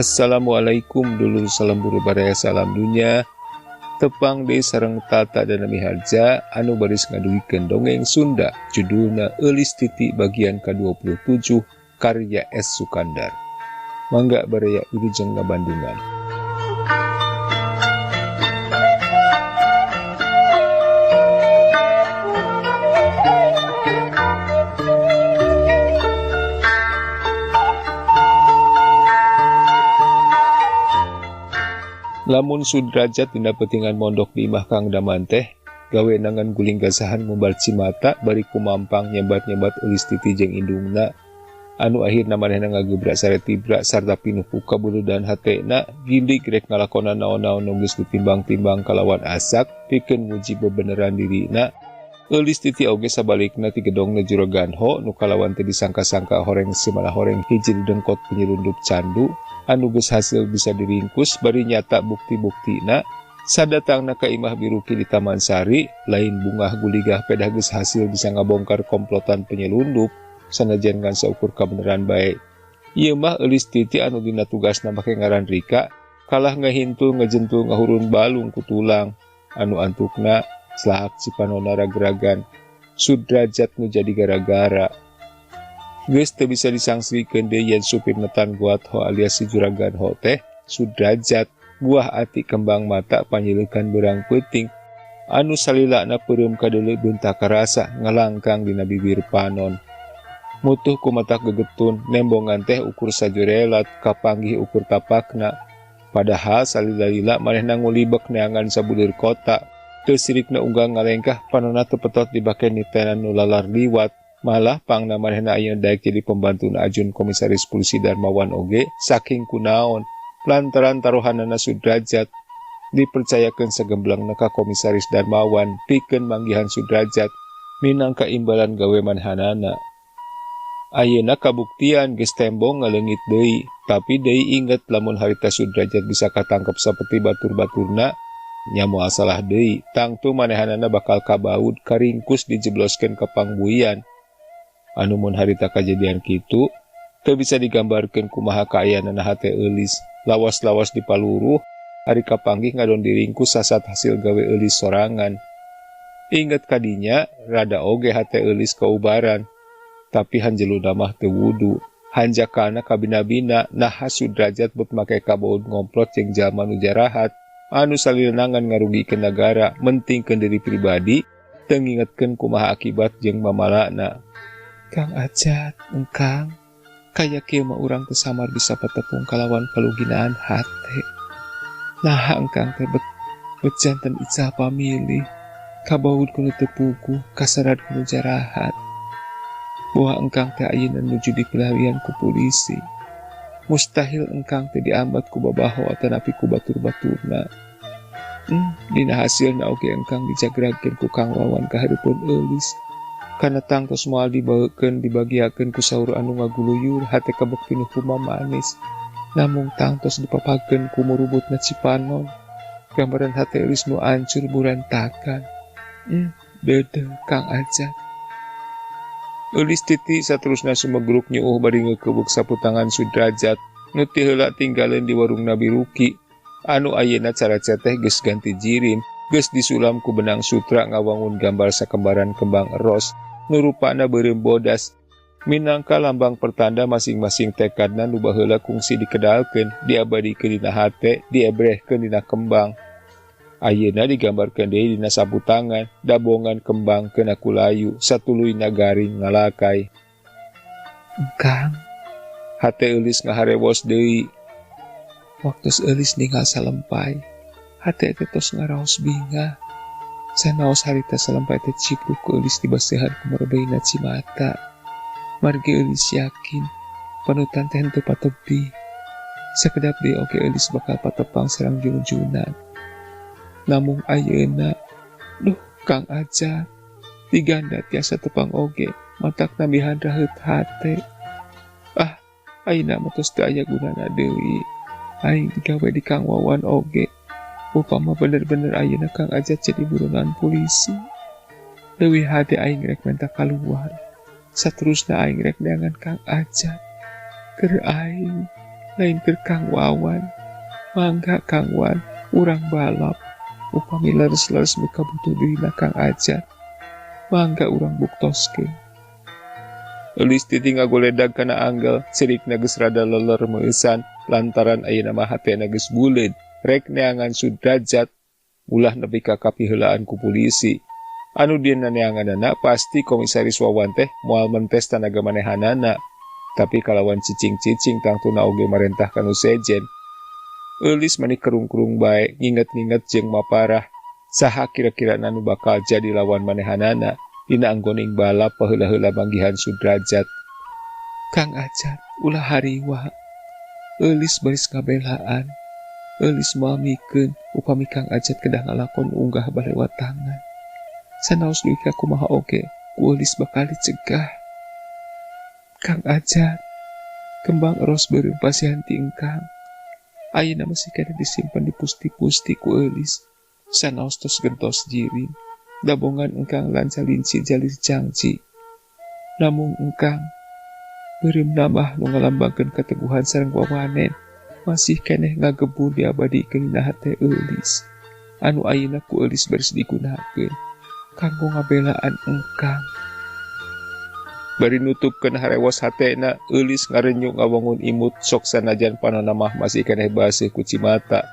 Assalamualaikum dulur, salam buru baraya, salam dunya. Tepang deui sareng Tata dan Miharja anu baris ngadugikeun dongeng Sunda, judulna Eulis Titi bagian ke-27 karya S. Sukandar. Mangga baraya wilujeng ngabandungan. Lamun Sudrajat dina peutingan mondok di imah Kang Daman teh, gawe nangan guling gasahan ngubar cimata bari kumampang nyebat-nyebat Eulis Titi jeung indungna. Anu akhirna manehna ngagebrak sare tibra sarta pinuh ku kabuludan hatena, gindik rek ngalakonan naon-naon nu geus ditimbang-timbang kalawan asak pikeun nguji bebeneran dirina. Eulis Titi oge sabalikna ti gedongna Juragan Ho nu kalawan teu disangka-sangka horeng simalah horeng hiji dengkot penyelundup candu anu geus hasil bisa diringkus bari nyata bukti-buktina. Sadatangna ka imah Biruki di Taman Sari, lain bungah guligah pedah geus hasil bisa ngabongkar komplotan penyelundup sanajan ngan saukur kabeneran bae. Ieu mah Eulis Titi anu dina tugasna make ngaran Rika kalah ngahintul ngajentul ngahurun balung ku tulang anu antukna selahak cipanona ragragan. Sudrajat nu jadi gara-gara. Geus teu bisa disangsrikeun deui yen supir netan Guat Ho alias si Juragan Ho teh Sudrajat, buah ati kembang mata panyileukan beurang peuting anu salilana peureum kadeuleu beunta karasa ngalangkang dina bibir panon. Mutuh ku mata gegetun nembongan teh ukur sajurelat kapanggih ukur tapakna. Padahal salila-lila manehna ngulibek neangan sabuleur kota. Teu sirikna unggang ngalengkah panona teu petot dibake nitenan nu lalar liwat. Malah pangna manehna ayeuna daek jadi pembantuna ajun komisaris polisi Darmawan oge saking kunaon lantaran taruhanana Sudrajat dipercayakeun sagemblengna ka komisaris Darmawan pikeun manggihan Sudrajat minangka imbalan gawe manehanana. Ayeuna kabuktian geus tembong ngaleungit deui, tapi deui inget lamun harita Sudrajat bisa katangkep saperti batur-baturna nya moal salah deui, tangtu manehanana bakal kabaud karingkus dijebloskeun ka pangbuian. Anu mun harita kajadian kitu teu bisa digambarkeun kumaha kaayaanana hate Eulis, lawas-lawas dipaluruh ari kapanggih ngadon diringkus sasat hasil gawe Eulis sorangan. Inget kadinya rada oge hate Eulis kaubaran, tapi hanjeluna mah teu wudu. Hanjakana kabina-bina naha Sudrajat bet make kabaud ngomplot jeung jalma nu jarahat anu salilenangan ngarugikeun nagara, mentingkeun diri pribadi, teu ngingetkeun kumaha akibat jeung mamalana. Kang Ajat, engkang, kaya kieu mah urang teu samar bisa patepung kalawan kaluginaan hate. Naha engkang teh bet janten ical pamilih, kabaud ku nu teu puguh, kasarad ku nu jarahat. Boha engkang teh ayeuna nuju dipilarian ku polisi. Mustahil engkang teh diambat ku babaho atanapi ku batur-baturna. Dina hasilna oge engkang dijagragkeun ku Kang Wawan ka hareupeun Eulis. Kana tangtos moal dibeukeun dibagiakeun ku saur anu ngaguluyur hate kabek pinuh ku mamanis. Namung tangtos dipapageun ku murubutna cipanon. Gambaran hate Eulis nu ancur burantakan. Deudeuh Kang Ajat. Eulis Titi saterusna sumegruk nyuuh bari ngeukeubuk saputangan Sudrajat nu ti heula tinggaleun di warungna Biruki anu ayeuna cara teh geus ganti jirim, geus disulam ku benang sutra ngawangun gambar sakembaran kembang eros nu rupana beureum bodas minangka lambang pertanda masing-masing tekadna nu baheula kungsi dikedalkeun, diabadikeun dina hate, diebrehkeun dina kembang. Ayeuna digambarkeun deui dina saputangan, dabongan kembang kena kulayu, satuluyna garing ngalakai. Engkang, hate Eulis ngaharewos deui. Waktus Eulis ninggal salempai, hate teh tos ngaraos bingah. Sanaos harita salempai teh cipruk ku Eulis dibaseuhan ku merebeina cimata. Margi Eulis yakin, panutan teh henteu patebi. Sakedap deui oge Eulis bakal patepang sareng junjunan. Namung ayeuna, duh Kang Ajat, diganda tiasa tepang oge, matak nambihan raheut hate. Ah, ayeuna mah tos teu aya gunana deui. Aing digawe di Kang Wawan oge. Upama bener-bener ayeuna Kang Ajat jadi buronan polisi. Leuwih hade aing rek menta kaluar. Saterusna aing rek neangan Kang Ajat. Keur aing Lain keur Kang Wawan. Mangga Kang Wan, urang balap. Upami leres-leres mikabutuh dirina Kang Ajat. Mangga urang buktoskeun. Eulis Titi ngagoledag kana anggel, cirikna geus rada leler meueusan lantaran ayeuna mah hatena geus buleud. Rek neangan Sudrajat ulah nepi ka kapiheulaan ku polisi. Anu dina neanganana pasti komisaris Wawan teh moal mentes tanaga manehanana. Tapi kalawan cicing-cicing tangtuna oge marentah kanu sejen. Eulis mani kerung-kerung bae, nginget-nginget jeung maparah. Saha kira-kira nu bakal jadi lawan manehanana dina anggoning balap paheula-heula manggihan Sudrajat. Kang Ajat ulah hariwa. Eulis baris ngabelaan. Eulis moal mikeun upami Kang Ajat kedah ngalakon unggah balewat tangan. Sanaos dugi ka kumaha oge, ku Eulis bakal dicegah. Kang Ajat, kembang eros beureum pasihan ti engkang. Ayeuna masih keneh disimpen di pusti-pusti ku Eulis. Sanaos tos gentos jirim, dabongan engkang lanca linci jalir jangji. Namung engkang, beureum namah nu ngalambangkeun kateguhan sareng wawanen, masih keneh ngagebur diabadikeun dina hate Eulis. Anu ayeuna ku Eulis baris digunakeun kanggo ngabelaan engkang. Bari nutupkeun harewos hatena, Eulis ngarenyuk ngawangun imut sok sanajan panona mah masih keneh baseuh ku cimata.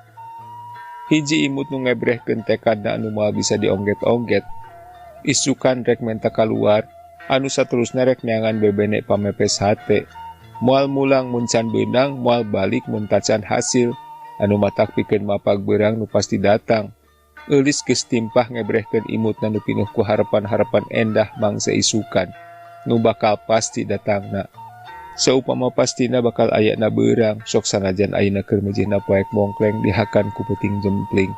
Hiji imut nu ngebrehkeun tekadna anu moal bisa diongget-ongget. Isukan rek menta kaluar, anu saterusna rek neangan bebene pamepes hate. Moal mulang mun can beunang, moal balik mun tacan hasil. Anu matak pikeun mapag beurang nu pasti datang. Eulis geus timpah ngebrehkeun imutna nu pinuh ku harapan-harapan endah mangsa isukan. Nu bakal pasti datangna. Saupama pastina bakal ayana beurang, sok sanajan ayeuna keur mejihna poek mongkleng dihakan ku peuting jempling.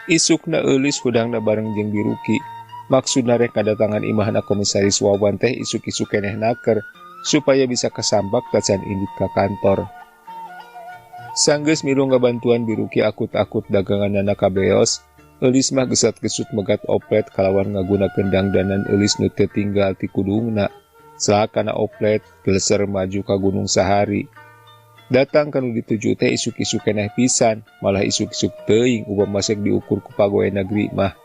Isukna Eulis hudangna bareng jeung Biruki. Maksudna rek ngadatangan imahna komisaris Wawan teh isuk-isuk keneh naker supaya bisa kasambak tacan indit ka kantor. Sanggeus milu ngabantuan Biruki akut-akut daganganana kabeos, Eulis mah gesat-gesut megat oplet kalawan ngagunakeun dangdanan Eulis nu teu tinggal ti kudungna. Selakana oplet geleser maju ka Gunung Sahari. Datang kanu dituju teh isuk-isuk keneh pisan, malah isuk-isuk teuing upama masek diukur ku pagoe negeri mah.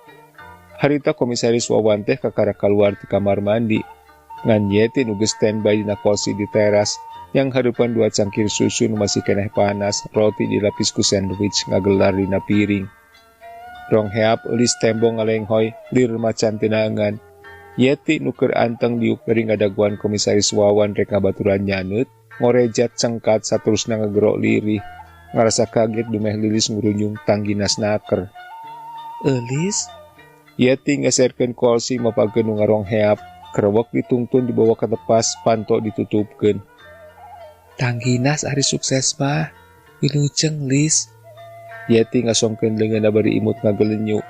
Harita komisaris Wawan teh kakara kaluar ti kamar mandi. Ngan Yeti nu geus standby dina kursi di teras, yang hareupan dua cangkir susu nu masih keneh panas, roti dilapis ku sandwich ngagelar dina piring. Rong heap Eulis tembong ngalenghoy, lir macan tenangan. Yeti nu keur anteng diuk bari ngadaguan komisaris Wawan rek ngabaturan nyaneut, ngorejat cengkat saterusna ngagero lirih. Ngarasa kaget dumeh lilis ngurunyung tangginas naker. Eulis? Yeti ngeserkeun kolsi mapageun nu ngarong heap, kerewek ditungtun dibawa ka tepas, panto ditutupkeun. Tangginas ari sukses mah, wilujeng Lis. Yeti ngasongkeun leungeunna bari imut ngagelenyu.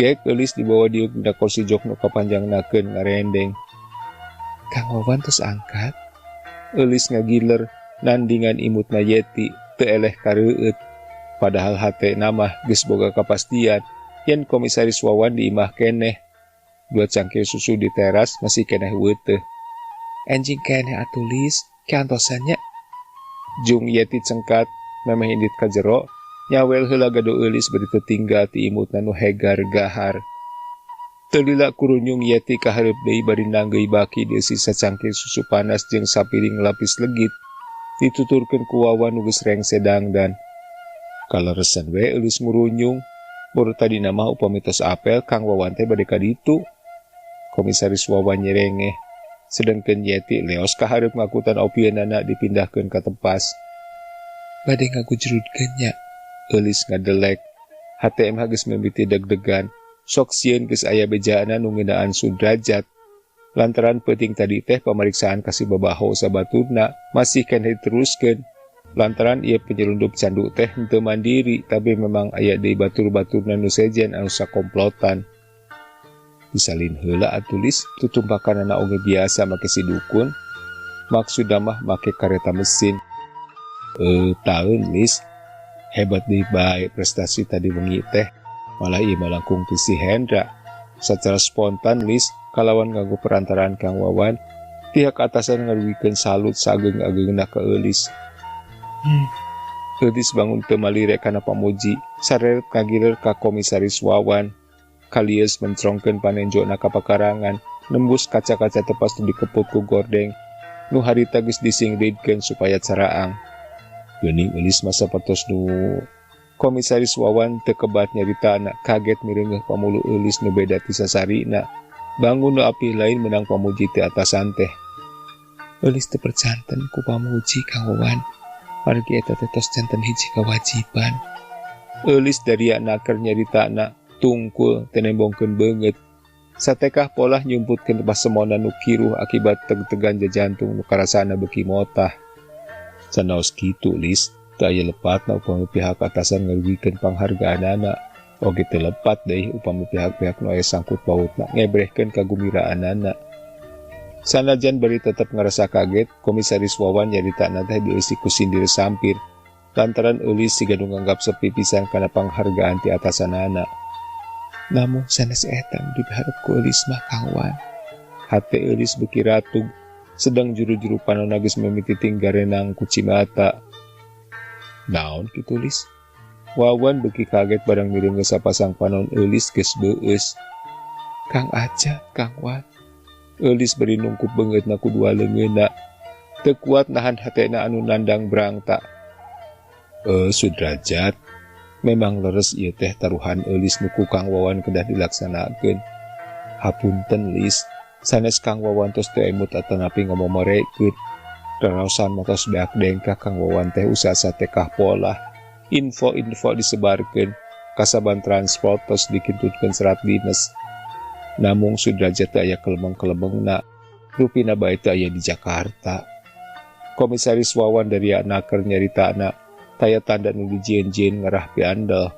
Piek Eulis dibawa diuk dina kursi jok nu kapanjangnakeun ngarendeng. Kang Wawan tos angkat. Eulis ngagiler nandingan imutna Yeti teu eleh kareueut. Padahal hatena mah geus boga kapastian yen komisaris Wawan di imah keneh. Dua cangkir susu di teras masih keneh weuteuh. Enjing keneh atuh Lis, kiantosannya. Jung Yeti cengkat memeh indit ka jero. Nyawel heula gado Eulis bari teu tinggal ti imutna nu hegar gahar. Teu lila kurunyung Yeti kahareup deui bari nanggeui baki dieusi sacangkir susu panas jeung sapiring lapis legit. Dituturkeun ku Wawan nu geus rengse dangdan. Kaleresan we Eulis ngurunyung. Baru tadina mah upami tos apel Kang Wawan teh bade ka ditu. Komisaris Wawan nyerengeh. Sedengkeun Yeti leos kahareup ngakutan opieunana dipindahkeun ka tepas. Bade ngagujrudkeun nya. Eulis ngadelek. Hate mah geus mimiti deg-degan. Sok sieun geus aya bejaana nu ngeunaan Sudrajat. Lantaran peuting tadi teh pameriksaan ka si babaho sabaturna masih keneh diteruskeun. Lantaran ieu penyelundup candu teh henteu mandiri, tapi memang aya deui batur-baturna nu sejen anu sakomplotan. Disalin heula atuh Lis, tutumpakanana oge biasa make si dukun. Maksudna mah make kareta mesin. Taeun Lis. Hebat deui bae prestasi tadi wengi teh. Malah ieu mah langkung ti si Hendra. Secara spontan Lis kalawan nganggo perantaraan Kang Wawan, pihak atasan ngarugikeun salut sageung-ageungna ka Eulis. Eulis bangun teu malire kana pamuji, sareret ngagiler ka Komisaris Wawan. Kalieus mencrongkeun panenjona ka pakarangan, nembus kaca-kaca tepas nu dikeput ku gordeng. Nu harita geus disingridkeun supaya caraang. Geuning Eulis mah sapertos nu Komisaris Wawan teu kebat nyaritana, kaget mireungeuh pamulu Eulis nu beda ti sasarina. Bangun nu apih lain menang pamuji ti atasan teh. Eulis teu percanten ku pamuji Kang Wawan. Margi eta teh tos janten hiji kewajiban. Eulis daria naker nyaritana, tungkul teu nembongkeun beungeut. Satekah polah nyumputkeun pasemona nu kiruh akibat teg-tegan jajantung nu karasana beuki motah. Sanaos kitu Lis, teu aya lepatna upami pihak atasan ngarugikeun panghargaanana. Oge teu lepat deui upami pihak-pihak nu aya sangkut pautna ngebrehkeun kagumiraanana. Sanajan bari tetep ngarasa kaget, Komisaris Wawan nyaritana teh dieusi ku sindir sampir. Lantaran Eulis siga nu nganggap sepi pisan kana panghargaan ti atasanana. Namun sanes eta nu dipiharep ku Eulis mah Kang Wan. Hate Eulis beuki ratug, sedang juru-juru panonna geus mimiti tinggarenang ku cimata. Naon kitu Lis? Wawan beuki kaget barang mireungeun sapasang panon Eulis geus beueus. Kang Aja, Kang Wan. Eulis bari nungkup beungeutna ku dua leungeunna. Teu kuat nahan hatena anu nandang brangta. Sudrajat, memang leres ieu teh taruhan Eulis nu ku Kang Wawan kedah dilaksanakeun. Hapunten Lis, sanes Kang Wawan tos teu emut atanapi ngomomorekeun. Raraosan mah tos beak dengkak Kang Wawan teh usaha satekah polah. Info-info disebarkeun, kasaban transport tos dikintutkeun serat dinas. Namung Sudrajat teu aya kelemeng-kelemengna, rupina bae teu aya di Jakarta. Komisaris Wawan dari naker nyaritana, taya tanda nu dijieun-jieun ngarah piandel.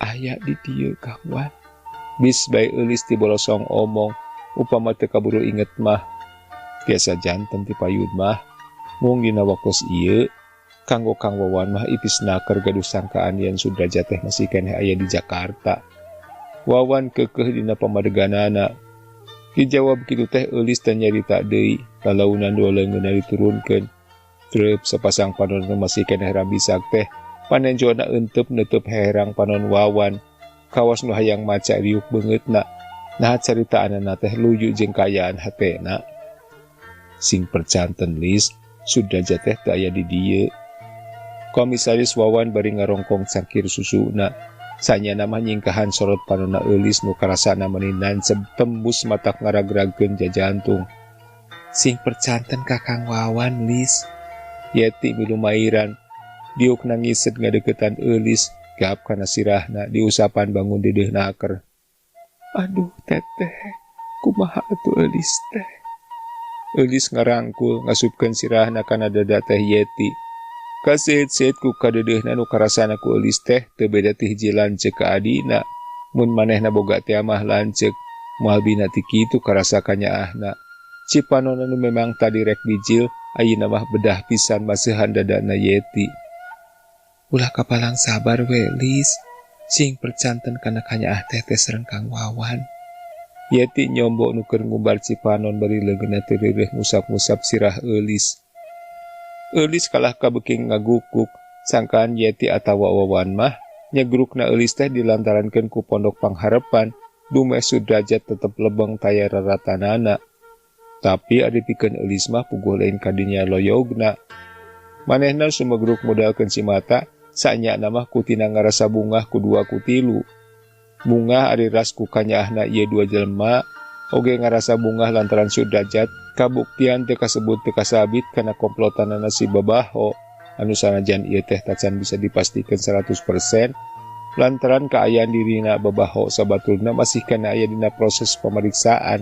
Aya di dieu Kang Wan. Bis bae Eulis ti bolosong omong, upama teu kaburu inget mah. Tiasa janten ti payud mah, mung dina waktos ieu kanggo Kang Wawan mah ipis naker gaduh sangkaan yen Sudrajat teh masih keneh aya di Jakarta. Wawan keukeuh dina pamadeganana. Dijawab kitu teh Eulis teh nyarita deui, lalaunan dua leungeunna diturunkeun. Treup sapasang panon nu masih keneh rabisak teh, panenjona euteup neuteub herang panon Wawan. Kawas nu hayang maca riuk beungeutna. Naha caritaanana teh luyu jeung kaayaan hatena. Sing percanten Lis, Sudrajat teh teu aya di dieu. Komisaris Wawan bari ngarongkong cangkir susuna. Sanyana mah nyingkahan sorot panonna Eulis nu karasana meuni nanceb tembus matak ngaragragkeun jajantung. Sing percanten ka Kang Wawan Lis. Yeti milu mairan. Diuk nangiset ngadeukeutan Eulis, gap kana sirahna diusapan bangun deudeuh naker. Aduh teteh, kumaha atuh Eulis teh? Eulis ngarangkul ngasupkeun sirahna kana dada teh Yeti. Kaseut-seut ku kadeudeuna nu karasana ku Eulis teh teu beda ti hiji lanceuk ka adina. Mun manehna boga teh mah lanceuk, moal bina ti kitu karasa kanyaahna. Cipanonna nu memang tadi rek bijil, ayeuna mah bedah pisan maseuhan dadana Yeti. Ulah kapalang sabar we Lis, sing percanten kana kanyaah teh teh sareng Kang Wawan. Yeti nyombok nu keur ngumbar cipanon bari leungeunna teu reureuh ngusap-ngusap sirah Eulis. Eulis kalah kabeuki ngagukuk, sangkaan Yeti atawa Wawan mah nyegrukna Eulis teh dilantarankeun ku pondok pangharepan, dumeh Sudrajat tetep lebeng taya raratanana. Tapi ari pikeun Eulis mah puguh lain kadinya loyogna. Manehna sumegruk modalkeun si mata, sanyana mah kutina ngarasa bungah ku dua ku tilu. Bungah ari ras ku kanyaahna ieu dua jelema, oge ngarasa bungah lantaran Sudrajat kabuktian teu kasebut teu kasabit kana komplotanana si Babaho, anu sanajan ieu teh tacan bisa dipastikan 100% lantaran kaayaan dirina Babaho sabatulna masih kana aya dina proses pemeriksaan.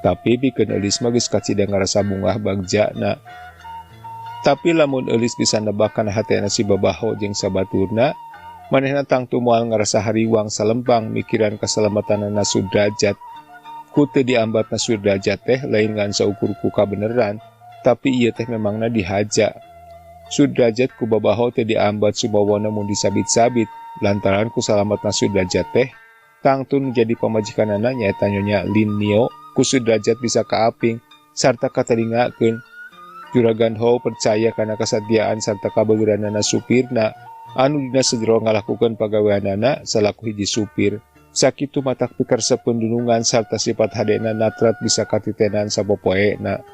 Tapi pikeun Eulis mah geus kacida ngarasa bungah bagjana. Tapi lamun Eulis bisa nebak kana hatena si Babaho jeung sabaturna, manehna tangtu moal ngarasa hariwang salempang mikiran kasalamatanana Sudrajat. Ku teu diambatna Sudrajat teh lain ngan saukur ku kabeneran, tapi ieu teh memangna dihaja. Sudrajat ku Babaho teh diambat subawana mun disabit-sabit, lantaran ku salamatna Sudrajat teh tangtu nu jadi pamajikanana nyaeta Nyonya Lin Nio, ku Sudrajat bisa kaaping sarta katelingakeun. Juragan Ho percaya kana kasatiaan sarta kabeugeranana supirna anu dina sejero ngalakukeun pagaweanana salaku hiji supir. Sakitu matak pikaresepeun dunungan sarta sifat hadena natrat bisa katitenan sapopoena.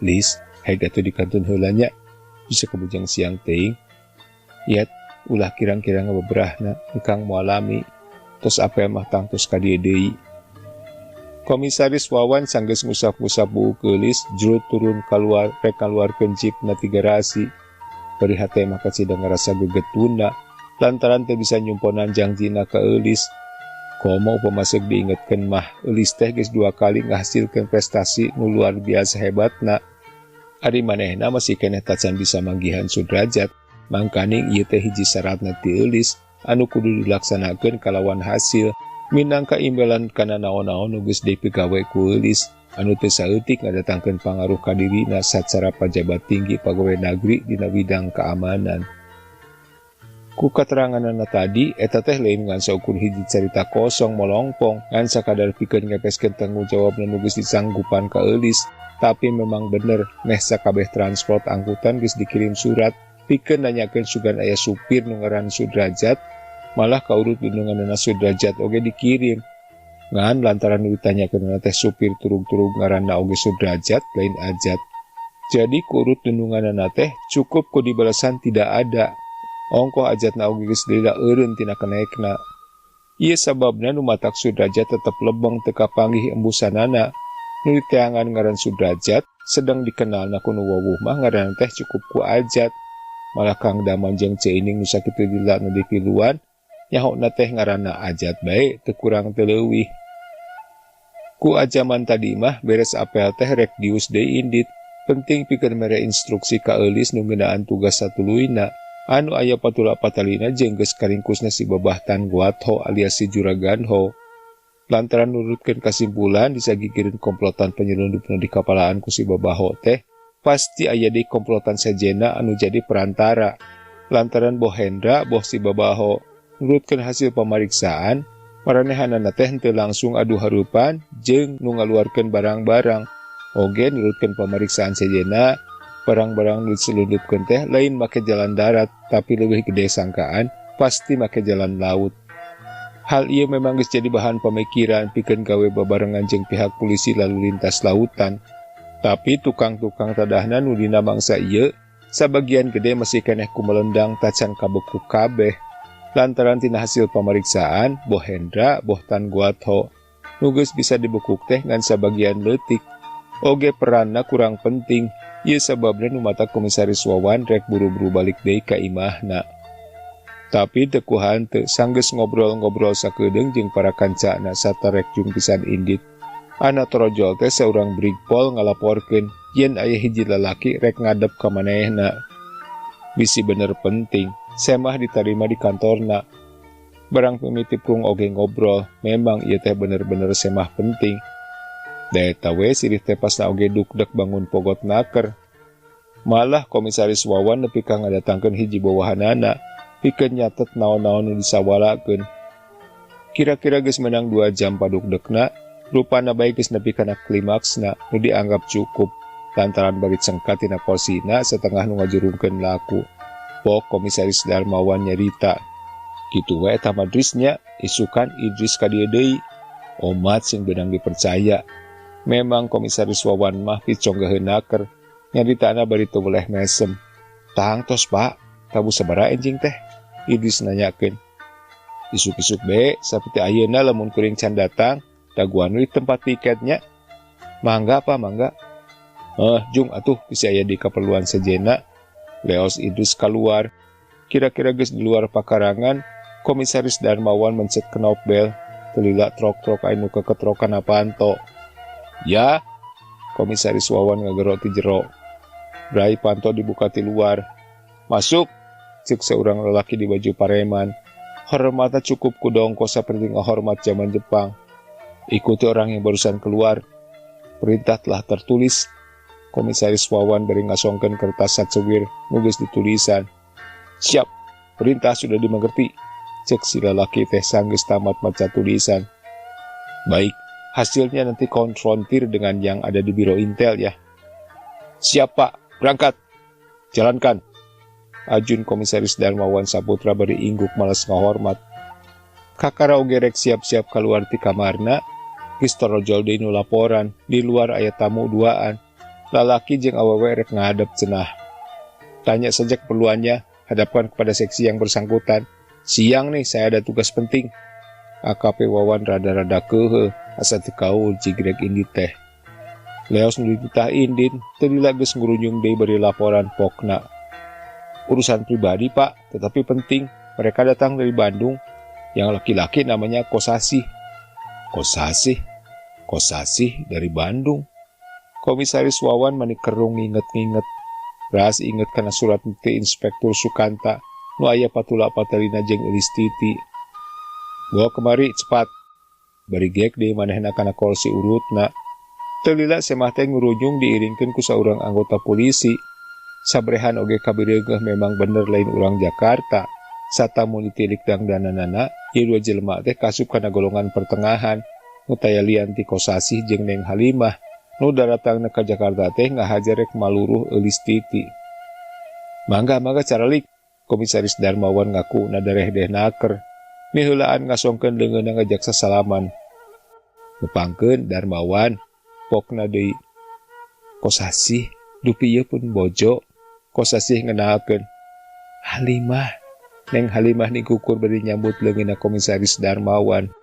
Lis, heg atuh dikantun heula nya, bisa kabujang siang teuing. Yet, ulah kirang-kirang ngabeberahna, engkang moal lami. Tos apel mah tangtos ka dieu deui. Komisaris Wawan sanggeus ngusap-ngusap buuk geulis, jrut turun kaluar rek ngaluarkeun jeepna ti garasi. Bari hate mah kacida ngarasa gegetuna, lantaran teu bisa nyumponan jangjina ka Eulis. Komo upama seuk diingetkeun mah, Eulis teh geus 2 kali ngahasilkeun prestasi nu luar biasa hebatna. Ari manehna masih keneh tacan bisa manggihan Sudrajat, mangkaning ieu teh hiji syaratna ti Eulis anu kudu dilaksanakeun kalawan hasil minangka imbalan kana naon-naon nu geus dipigawe ku Eulis anu teu saeutik ngadatangkeun pangaruh ka dirina sacara pajabat tinggi pagawe nagri dina bidang keamanan. Ku kateranganana tadi, eta teh lain ngan saukur hiji carita kosong molongpong ngan sakadar pikeun ngepeskeun tanggung jawab nu geus disanggupan ka Eulis, tapi memang bener meh sakabeh transport angkutan geus dikirim surat pikeun nanyakeun sugan aya supir nu ngaran Sudrajat, malah kaurut dununganana Sudrajat oge dikirim. Ngan lantaran nu ditanyakeun teh supir turug-turug ngaranna oge Sudrajat lain Ajat. Jadi kurut dununganana teh cukup ku dibalasan tidak ada. Ongkoh Ajatna oge geus lila eureun tina kenaekna. Ieu sababna nu matak Sudrajat tetep lebeng teu kapanggih embusanana. Nu diteangan ngaran Sudrajat sedang dikenalna ku nu wawuh mah ngaranna teh cukup ku Ajat. Malah Kang Daman jeung Ceu Ining nu sakitu lila nu dipiluan nyahona teh ngaranna Ajat bae teu kurang teu leuwih. Ku ajaman tadi mah beres apel teh rek dius deui indit. Penting pikeun mere instruksi ka Eulis nu ngeunaan tugas satuluyna anu aya patula patalina jeung geus karingkusna si Babah Tan Guatho alias si Juragan Ho. Lantaran nurutkeun kasimpulan disagigireun komplotan penyelundup nu dikapalaan ku si Babah Ho teh pasti aya deui komplotan sejena anu jadi perantara. Lantaran boh Hendra boh si Babah Ho nurutkeun hasil pamariksaan maranehanana teh henteu langsung adu harupan jeung nu ngaluarkeun barang-barang. Oge nurutkeun pamariksaan sejena barang-barang nu diselundupkeun teh lain make jalan darat tapi leuwih gede sangkaan pasti make jalan laut. Hal ieu memang geus jadi bahan pemikiran pikeun gawe babarengan jeung pihak polisi lalu lintas lautan. Tapi tukang-tukang tadahna nu dina mangsa ieu sabagian gede masih keneh kumelendang tacan kabekuk kabeh. Lantaran tina hasil pamariksaan boh Hendra boh Tan Guatho nu geus bisa dibekuk teh ngan sabagian leutik. Oge peranna kurang penting. Ieu sababna nu mata Komisaris Wawan rek buru-buru balik deui ka imahna. Tapi teu ku hanteu sanggeus ngobrol-ngobrol sakedeung jeung para kancana sarta rek jung pisan indit. Ana torojol teh saurang Brigpol ngalaporkeun yen aya hiji lalaki rek ngadep ka manehna. Bisi bener penting, semah ditarima di kantorna. Barang mimiti prung oge ngobrol, memang ieu teh bener-bener semah penting. Da eta we sirih teh pasna oge dukdek bangun pogot naker. Malah Komisaris Wawan nepi ka ngadatangkeun hiji bawahanana pikeun nyatet naon-naon nu disawalakeun. Kira-kira geus menang 2 jam padukdekna, rupana bae geus nepi kana klimaksna nu dianggap cukup lantaran bari cengkat tina korsina setengah nu ngajurungkeun laku. Pok Komisaris Darmawan nyarita, kitu we eta madrisnya, isukan Idris ka dieu deui. Omat sing beunang dipercaya. Memang Komisaris Wawan mah piconggaheun naker, nyaritana bari teu weleh mesem. Tang tos Pak, tabu sabaraha enjing teh? Idris nanyakeun. Isuk-isuk be, saperti ayeuna lamun kuring can datang, daguan we tempat tiketnya. Mangga Pak, mangga. Jung atuh bisi aya di kaperluan sejena. Leos Idris keluar. Kira-kira geus di luar pakarangan, Komisaris Darmawan mencet knop bel. Telila trok-trok anu keketrokan apaan to. Ya, Komisaris Wawan ngagero ti jero. Brai panto dibuka ti luar. Masuk, cek seorang lelaki di baju pareman. Hormata cukup ku dongko seperti ngehormat zaman Jepang. Ikuti orang yang barusan keluar. Perintah telah tertulis. Komisaris Wawan bari ngasongkeun kertas sacewir nu geus ditulisan. Siap, perintah sudah dimengerti. Cek si lelaki teh sanggeus tamat maca tulisan. Baik, hasilnya nanti konfrontir dengan yang ada di Biro Intel ya. Siap Pak, Berangkat. Jalankan. Ajun Komisaris Darmawan Saputra bari ingguk males ngahormat. Kakara oge rek siap-siap kaluar ti kamarna, geus torojol deui nu laporan, di luar aya tamu duaan. Lalaki jeung awewe rek ngadep cenah. Tanya saja keperluannya, hadapkan kepada seksi yang bersangkutan. Siang nih, saya ada tugas penting. AKP Wawan rada-rada kehe, asa teu kaul jigrek indit teh. Leos nu dititah indit, teu lila geus ngurunyung deui bari laporan pokna. Urusan pribadi pak, tetapi penting. Mereka datang dari Bandung. Yang laki-laki namanya Kosasih. Kosasih? Kosasih dari Bandung. Komisaris Wawan mani kerung nginget-nginget. Ras inget kana surat ti Inspektur Sukanta nu aya patula patelina jeung Eulis Titi. Bawa kemari cepat. Bari gek deui manehna kana kursi urutna. Teu lila semah teh ngurunyung diiringkeun ku saurang anggota polisi. Sabrehan oge kabireugeuh memang bener lain urang Jakarta. Satamu ditilik dangdananana, ieu dua jelema teh kasup kana golongan pertengahan. Nu taya lian ti Kosasih jeung Neng Halimah. Nu daratangna ka Jakarta teh ngahajar rek maluruh Eulis Titi. Mangga mangga caralik. Komisaris Darmawan ngaku nadareh-deh naker. Miheulaan ngasongkeun leungeunna ngajak sasalaman. Nepangkeun Darmawan, pokna deui. Kosasih, dupi ieu pun bojo. Kosasih ngenalkeun. Halimah. Neng Halimah nikukur bari nyambut leungeunna Komisaris Darmawan.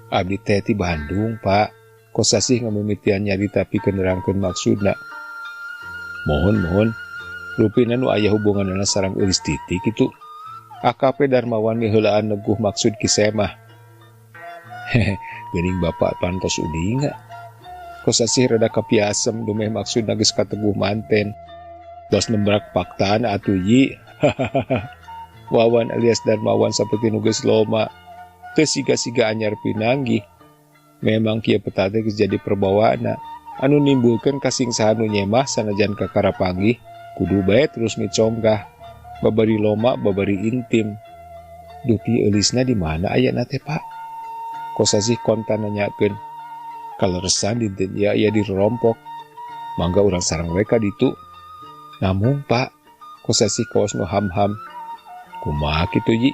Abdi teh ti Bandung, Pak. Kosasih ngamimitian nyarita pikeun nerangkeun maksudna. Mohon mohon, rupina nu aya hubunganna sareng Eulis Titi kitu. AKP Darmawan miheulaan neguh maksud Ki Semah. Hehe, geuning bapak pantos uninga. Kosasih rada kapiasem dumeh maksudna geus kateguh manten. Tos nembrak faktaan atuh yi. Wawan alias Darmawan saperti nu geus loma. Teu siga-siga anyar pinanggih. Memang kieu peta teh geus jadi perbawaanna anu nimbulkeun kasingsahan nu nyemah sanajan kakara panggih kudu bae terus micongkah. Babari loma babari intim. Dupi eulisna di mana ayana teh Pak? Kosasih kontan nanyakeun. Kaleresan dinten ieu aya di rompok. Mangga urang sareng we ka ditu. Namung Pak, Kosasih kaos nu ham-ham. Kumaha kitu ji?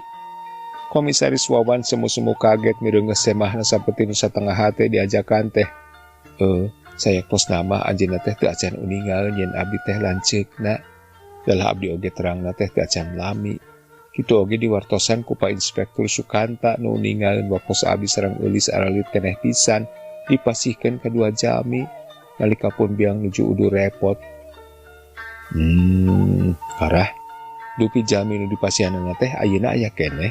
Komisaris Wawan semu-semu kaget mireungeuh semahna saperti nu satengah hate diajakan teh. Saya kos nama anjeunna teh teu acan uningal yen abdi teh lanceukna. Dalah abdi oge terangna teh teu acan lami. Kitu oge diwartosan ku Pak Inspektur Sukanta nu ninggalin waktos abdi sareng Eulis aralit keneh pisan dipasihkeun ka dua jami nalika pun biang nuju udur repot. Parah. Dupi jami nu dipasihanana teh ayeuna aya keneh.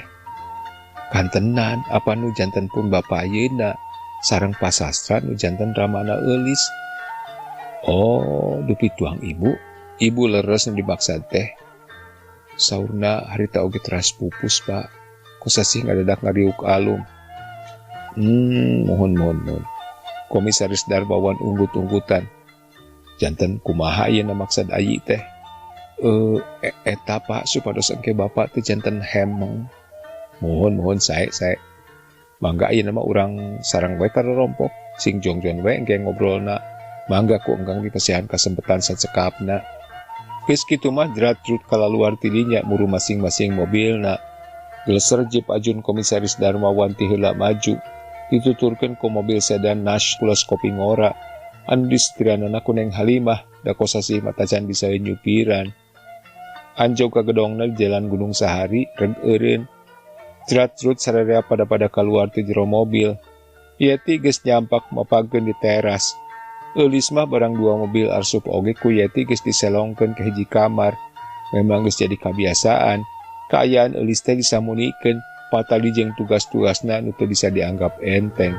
Kantenan apa nu janten pun bapa ayeuna sareng pasastra nu janten ramana Eulis. Oh, dupi tuang ibu. Ibu leres nu dimaksad teh. Saurna harita oge teras pupus, Pak. Kosasih ngadadak ngariuk alum. Mohon mohon mohon. Komisaris Darmawan unggut-unggutan. Janten kumaha ayeuna maksad ayi teh? Eta Pak supados engke bapak teh janten hemeng. Mohon mohon sae sae. Mangga ayeuna mah urang sareng we ka rompok, sing jongjon we engke ngobrolna. Mangga ku enggang dipasihan kasempetan sacekapna. Geus kitu mah jerat-jerut kalaluar ti dinya muru masing-masing mobilna. Geleser jip ajun Komisaris Darmawan ti heula maju. Dituturkeun ku mobil sedan Nash pulas kopi ngora. Anu disetiranana ku Neng Halimah, da Kosasih mah tacan bisa nyupiran. Anjog ka gedongna di Jalan Gunung Sahari, reg eureun. Jerat-jerut sararea pada-pada kaluar ti jero mobil. Yeti geus nyampak mapageun di teras. Eulis mah barang dua mobil arsup oge ku Yeti geus diselongkeun ke hiji kamar. Memang geus jadi kabiasaan. Kaayaan Eulis teh disamunikeun, patali jeung tugas-tugasna nu teu bisa dianggap enteng.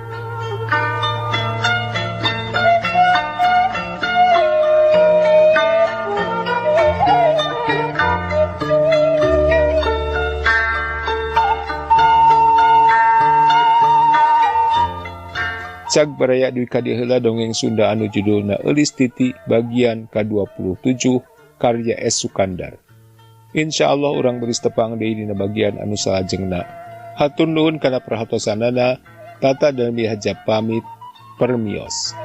Cag baraya duwi ka dieu heula dongeng Sunda anu judulna Eulis Titi bagian ka-27 karya S. Sukandar. Insyaallah urang beris tepang deui dina bagian anu salajengna. Hatur nuhun kana perhatosanana. Tata dan Mihaja pamit. Permios.